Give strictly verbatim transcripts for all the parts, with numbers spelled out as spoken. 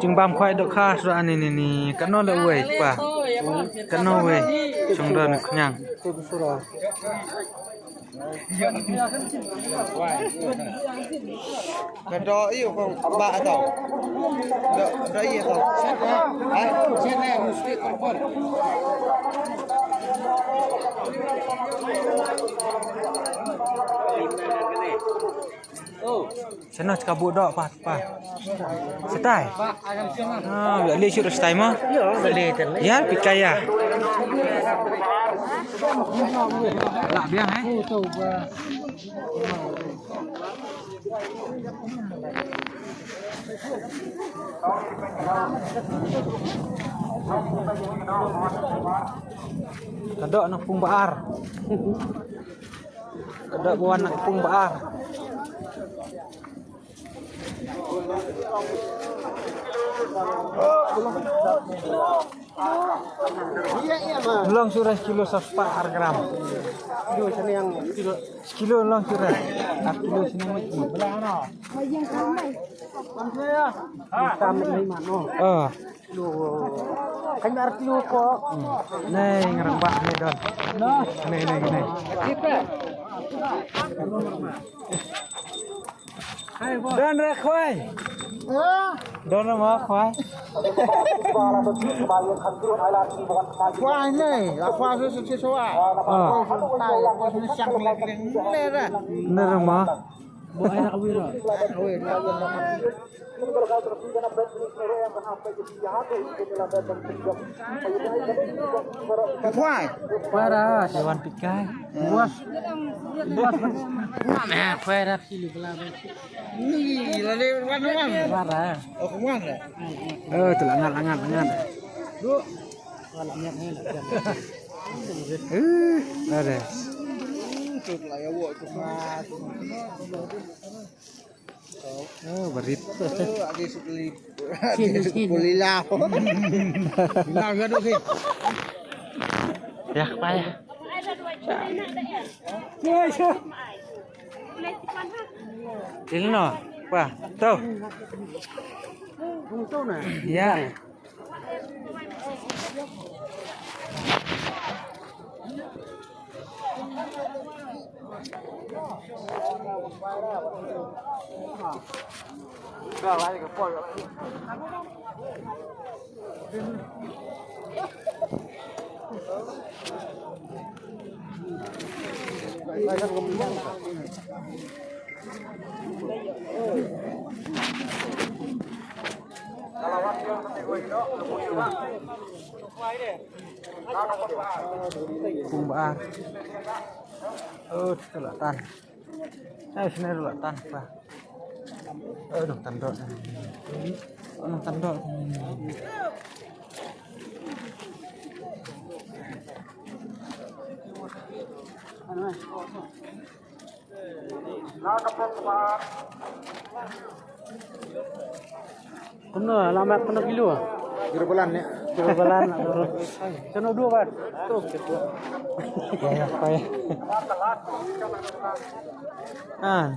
Jingbam khwai dohkha shuwa ani ni ni. Katno la wei pa. Katno wei. Shong don khñiang. Ka doh ïa u kong ba tau. Doh, doh ïa tau. Ai. Sana ka bu doh pa pa. Setai. Ah, boleh shoot setai mo? Boleh tu. Ya, pikai ya. Lah biang eh. Ka doh na pung ba ar. Ka doh ba wan na pung ba ar. Long shuh re kilo sawspah ar gram. Kilo sini yang kilo. Kilo long shuh re. Ar kilo sini. Tam ni mano. Ah. Kilo. Kan ar kilo ko. Nei ngarang ba nei don. Nei nei nei. Don re khwai. Don re ma khwai. Khwai nei, la khwai su su su wa. Ah. Khwai su tai, khwai su siang le le le ra. Nei re ma. Bo ai ra ka wi ra. Ka wi ra. Khwai. Khwai ra. Dewan pikai. Bos. Bos. Ngam eh khwai ra. Ni la le wan wan. Khwai ra. Oh, khwai ra. Eh, tu langat langat langat. Du. Khwai langat ni. Eh, ada. Tu la ya wo tu khwai. Oh, barit. Oh, agi sukli. Sini, sini. Boleh lah. Lah, gaduh sih. Ya, apa ya? Sini no. Wah, tuh. Ya. Pung ba ar. Oh, tu la tan. Ai, sini la tan pa. Oh, dong tan dok. Oh, dong tan dok. Kumno, la mat kumno kilo? Kilo balan ne. Kilo balan. Kano dua bat. Tu. Ya, ya, apa ya? Ah.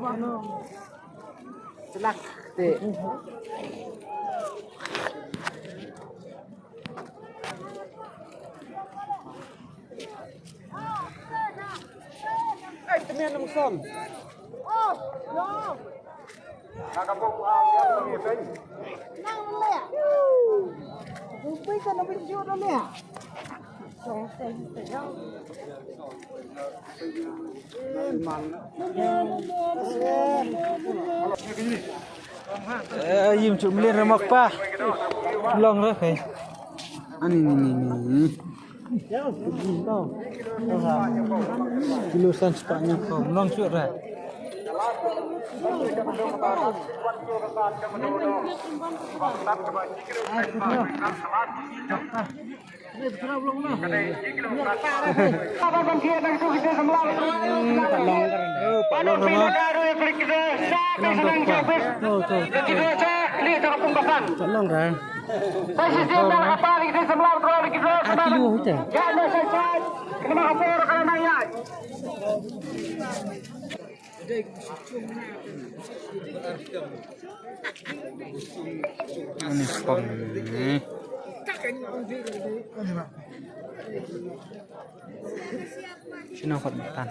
Hmm. Selak te. Ai, temen nang som. Eh, yim chum lir mok pa. Long re, eh. Ani ni ni ni. Kilo san spah ñiaw phew. Long shuh re. Ani pang ni. Sino kot matan.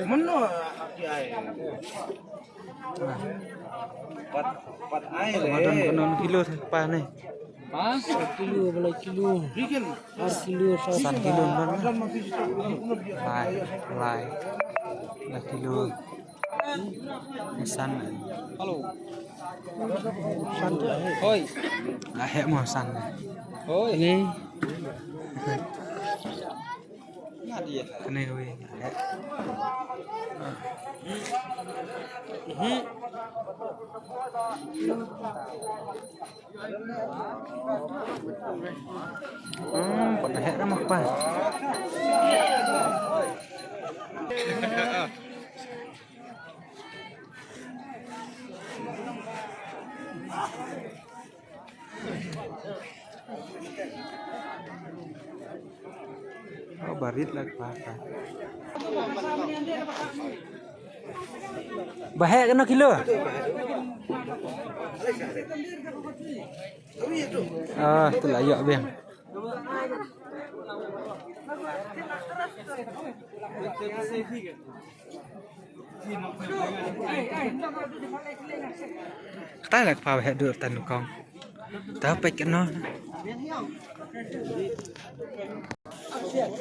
Mano? Pat, pat ai le. Madan kanon kilo pa ni. Ha? Satu kilo, berapa kilo? Ar kilo, san kilo man. Lai, lai. Lai kilo. San. Hello. San tu. Hoi. Lah, hek mo san. Hoi. Ni. Kane wei. Hmm, pat hek na mah pa. Oh, barit lah kepala. Bahek kena kilo. Ah, tu lah, yok, biang. Kata lah kepala hek dur tan kong. Tapi kena.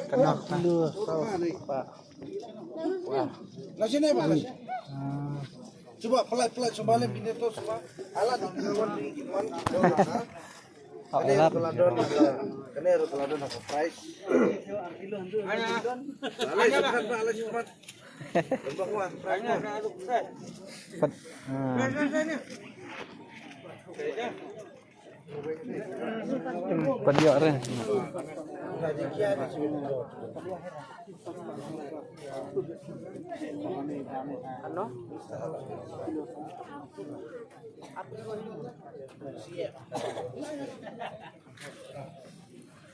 Kena. Lah sini, Pak. Cuba pelat-pelat sembalik bini tu semua. Alat di kiloan, di kiloan, kiloan, ha? Kene ru peladon, kene ru peladon ha surprise. Alai sepat, Pak, alai sepat. Lembak wah, surprise. Pat. Ha. Pat yok re. Ano?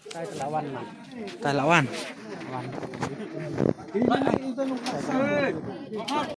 Tai lawan, Mat. Tai lawan. Lawan.